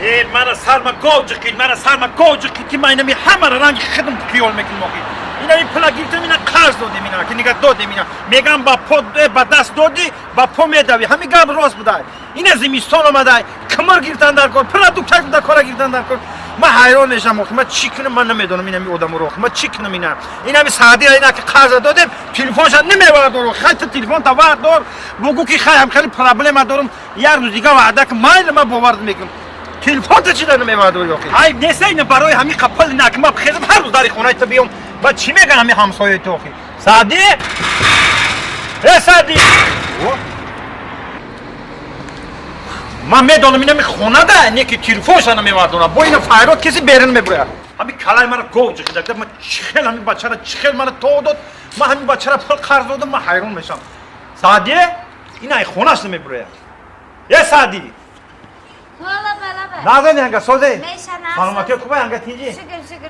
Э, мара сарма гов ҷиқид, мара сарма гов ҷиқид, ки ман инами ҳамара ранги хидм хиёл мекунам охи. Инами пула гирифтам, ина қарз додем, ина ки нига додем, ина мегам ба по, ба даст додӣ, ба по медавӣ. Ҳами гап рост будай. Ина зимистон омадай, кимир гирифтан дар кор, продукта дар кора гирифтан дар кор. Ман ҳайрон мешам охи, ман чӣ кунам, ман намедонам инами одаморо охи, ман чӣ кунам ина. Инами Саъдира ина ки қарза додем, телефонша намевардор охи. Хай, ту телефон та вардор, бугӯ ки хай, ҳам хеле проблема дорам, як рӯз дига ваъда ки, майли, ман бовар мекунам. Телефон та чида намевардори охи? Айб нест ина барои ҳамин қапал ина ки ман хезам ҳар рӯз дари хонаи ту биём, ба чӣ мегӯян ҳамин ҳамсояи ту охи? Саъдӣ, э, Саъдӣ, ман медонам инами хонада не ки телефонша намевардорам, бо ина файрод каси берун мебуряд. Ҳами калаи мара гов ҷиқида. Ман чӣ хел ҳамин бачара, чӣ хел мара то дод, ман ҳамин бачара пул қарз додам, ман ҳайрон мешам. Саъдӣ, ина ай хонаш намебуряд. Е, Саъдӣ! Назани, анга созе? Саломатиё хуба, анга тинҷи?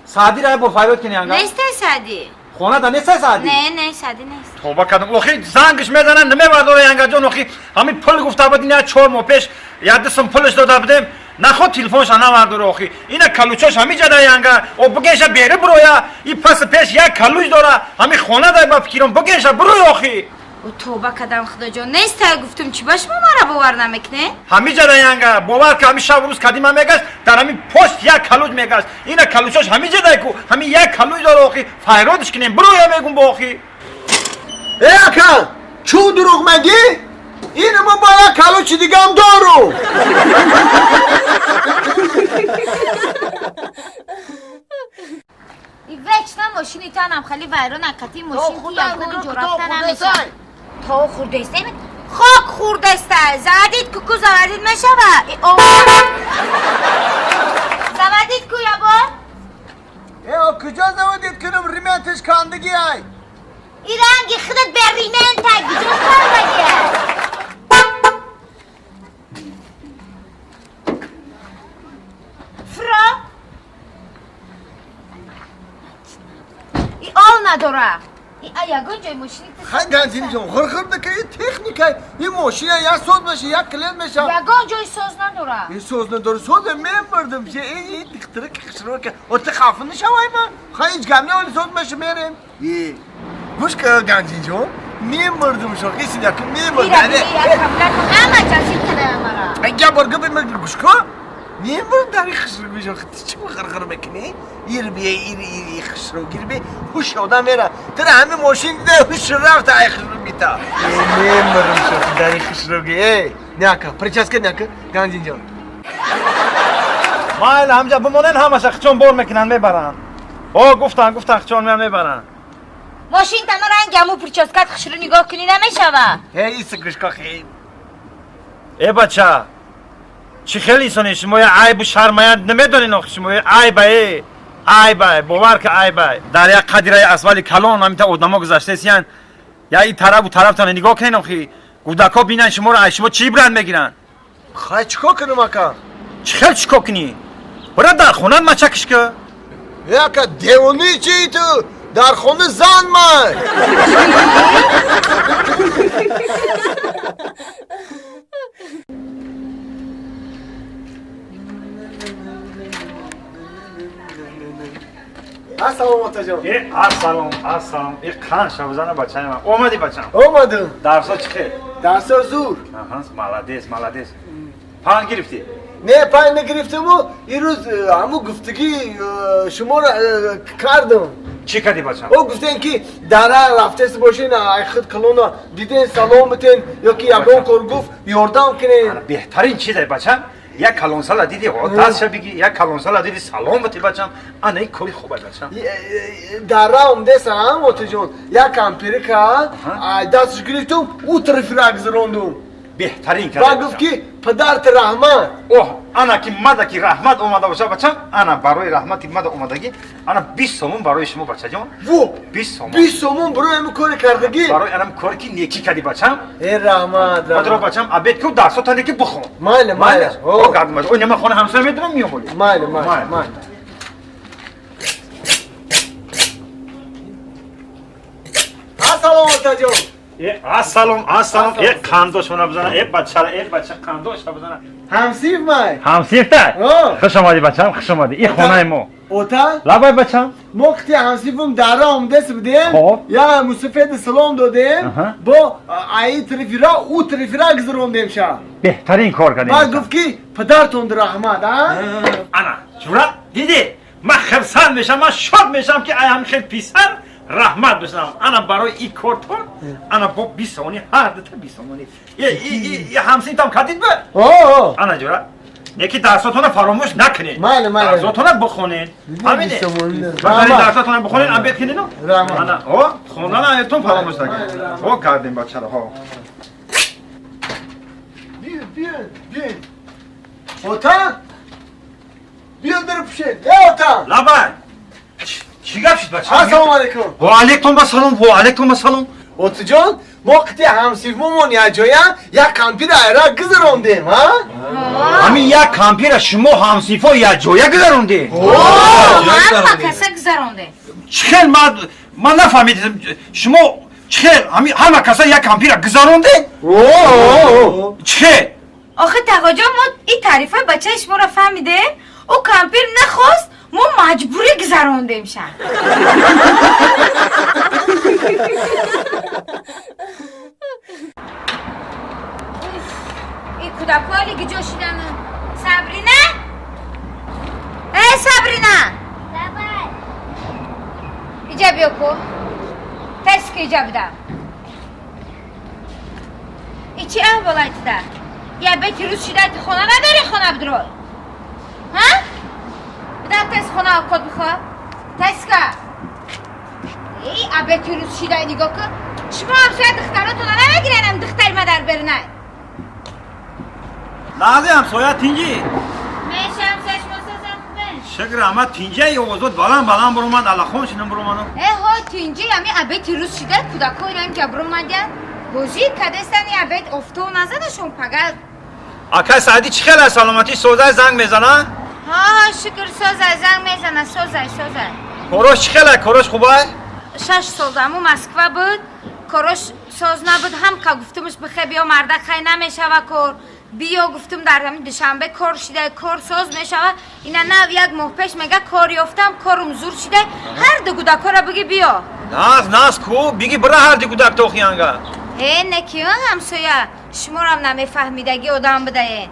Саъдира бо файрод кини, анга. Нестай Саъдӣ. Хонада нестай Саъдӣ? Не, не, Саъдӣ нест. Тоба кардам охи, зангш мезанам, намевардора. Ангаҷон, охи, ҳамин пул гуфта буд, ина 4 моҳ пеш якдусум пулш дода будем, наход телефонша навардора охи. Ина калучош ҳами ҷада, янга, о, бугеша бере буроя. И паси пеш як калуч дора, ҳами хона дай, ба фикирам, бугеша буроя охи. О, тоба кардам, худоҷон, нестай гуфтум, чӣ ба шумо мара бовар намекунед? Ҳами ҷада, янга, бовар ки, ҳами шаб рӯз кадима мегашт, дар ҳами пошт як калуч мегашт. Ина калучош ҳами ҷадай ку, ҳами як калуч дора охи, файродиш кинем, буроя мегум бо охи. Э, ака, чӯ дурӯғ мегӣ? Ин мо бо як калучи дигам дорум. Вечно мошини танам хали вайрон акати мошин ки ягон ҷо рафта намешавад. То хурдестай, хок хурдестай, заводить куку, заводить мешава. Заводить ку ябор. Э, куҷо заводить кунам, ременташ кандагӣ ай. И ранги худат бе ремента гиҷо кардагия. Фро и ол надора. И ягон ҷои мошини. Хай, Ганҷиниҷон, хурхур бика, и техника, и мошина як соз меша, як клиент меша. Ягон ҷои соз надора. И соз надора, созе мебурдам, че и дихтира ки хишро ки, ота хафа нашавай ма. Хай, ҳеҷ гап не, оли соз меша, мерем. И гӯш ка, Ганҷинҷон, мемурдум шо, қисин як мемурдам. Ҳама ҷасид када мара. Я бор гап гӯш ка. Мемурд дар хишро бишо, чӣ хирхир мекунӣ? Ир бие, ир ир хишро гир бе, ҳуш одам мера. Тара ҳами мошин дида ҳуш рафта ай хишро бита. Мемурм шо дар хишро ги. Эй, няка, прическа няка, Ганҷинҷон. Майли, ҳамҷа бимонен, ҳамаша хичон бор мекунанд, мебаранд. О, гуфтан, гуфтан, хичон меян, мебаранд. Мошин тама ранги ҳаму прическат хушрӯ нигоҳ кунӣ намешава. Эй, иса гӯшка хей. Э, бача, чӣ хел инсоне шумо, я айбу шармая намедонед охи шумо, айба, э, айба, бовар ки айба. Дар як қадираи асфали калон ҳамита одамо гузаштаесиян, я и тарафу тарафтона нигоҳ кунед охи, кӯдакҳо бинанд шуморо, ай шумо чӣ ибрат мегиранд? Хай, чӣ кор кунам, ака? Чӣ хел чӣ кор кунӣ? Бира, дар хонат мачакиш ка. Э, ака, девони чи ту? Дар хона зан май. Ассалом, отаҷон. Э, ассалом, ассалом. Э, қан шавзана, бачаи ман. Омадӣ, бачам? Омадам. Дарсо чӣ хел? Дарсо зур. Аҳа, молодец, молодец. Пан гирифтӣ? Не, пай нагирифтаму, ирӯз ҳаму гуфтагӣ шуморо кардам. Чӣ кардӣ, бачам? О, гуфтем ки дара рафтест бошен, ай худ калона диден, салом битен, ё ки ягон кор гуфт, ёрдам кунен. Беҳтарин чизе, бачам. Як калонсала диди, дастша биги, як калонсала диди, салом бити, бачам. Ана ин кори хуб, бачам. Дара омдесам, отаҷон, як кампирика дасташ гирифтум, ӯ тарафи гузарондум. Беҳтарин. Ва гуфт ки падарт раҳмат. Оҳ, ана ки мада ки раҳмат омада боша, бачам, ана барои раҳмати мада омадагӣ, ана 20 сомон барои шумо, бачаҷон. Во! 20 сомон. 20 сомон барои ҳамин кори кардагӣ? Барои анам кори ки некӣ кардӣ, бачам. Э, раҳмат. Бадро, бачам, обед ку, дарсота неки бихон. Майли, майли. О, нема хона ҳамсоя медонам, миём боли. Майли, майли, майли. Ассалом, отаҷон. Ассалом, ассалом. Қандошона бизана, бачара, бача қандоша бизана. Ҳамсиф май. Ҳамсифта? Хуш омадӣ бачам, хуш омадӣ. И хонаи мо. Ота? Лабай бачам. Мо қити ҳамсифум дара омадес будем. Я мусафед салом додем. Бо аи тарафира, у тарафира гузарондем ша. Беҳтарин кор кардем. Баъд гуфт ки падартон раҳмат, а? Ана, ҷура, дидӣ? Ман хурсанд мешам, ман шод мешам ки ай ҳам хел писар раҳмат бишнавам. Ана барои и кортон, ана бо 20 сомонӣ, ҳар дута 20 сомонӣ. Ҳамсинтам кардид ба? Ана ҷура. Неки дарсотона фаромӯш накунед. Майли, майли. Дарсотона бихонед. Ҳамине. Дарсотона бихонед, обед кунед. Ана, о, хондан аятон фаромӯш накунед. О, кардем бачаро, ҳо. Биё, биё, биё. Ота? Биё дар пушед. Э, ота. Лабай. Чӣ гап шуд бача? Ассалому алайкум. Ва алайкум ассалом, ва алайкум ассалом. Отаҷон, мо қити ҳамсифмомон якҷоя як кампир айра гузарондем, ҳа? Ҳамин як кампира шумо ҳамсифо якҷоя гузарондем? Ҳама каса гузарондем. Чӣ хел ман нафаҳмидам, шумо чӣ хел ҳама каса як кампира гузарондем? Чӣ хел? Охи тағоҷон, мо ин таърифаи бачаи шуморо фаҳмидем, ӯ кампир нахост, мо маҷбурӣ гузарондем ша. Ин кӯдакҳои гиҷо шидану. Сабрина? Э, Сабрина! Иҷа биё ку. Тез ки иҷа буда. И чи аҳволай туда? Я бети рӯз шида ти хона надори, хона бидро. Ҳа? Буда тез хона код бихо. Тезка. Эй, абети рӯз шида нигоҳ кун. Шумо ҳамсоя духтаротона намегиренам духтари ма дар берунай. Лаҳзаи ҳамсоя тинҷӣ. Меша ҳамсоя шумо созан хубен. Шукр ама тинҷа овозот баланд баланд буромад, аллахон шинам буромаду. Э, ҳо тинҷӣ ами абети рӯз шида кӯдакҳо инам ҷа буромадян. Бозӣ кадестани абет офтоб назадашон пага. Акай Саиди чӣ хел аст саломатӣ? Созай занг мезана? Ҳа, шукр созай занг мезана, созай, созай. Корош чӣ хел аст? Корош хубай? 6 сол даму Москва буд. Корош соз набуд, ҳам ка гуфтумш бихе биё мардак хай намешава кор. Биё гуфтум дар ҳамин Душанбе кор шида, кор соз мешава. Ина нав як моҳ пеш мега кор ёфтам, корум зур шида. Ҳар ду гудакора биги биё. Наз, наз ку, биги бира ҳар ду гудак тохиянга. Э, некиё ҳамсоя, шуморам намефаҳмидаги одам будаен.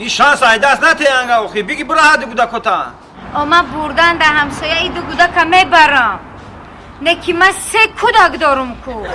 Ин шанс айдаст натеянга охи, биги бира ҳар ду гудакота. Ома бурдан да ҳамсоя и ду гудака мебарам. Неки ман 3 кӯдак дорум ку.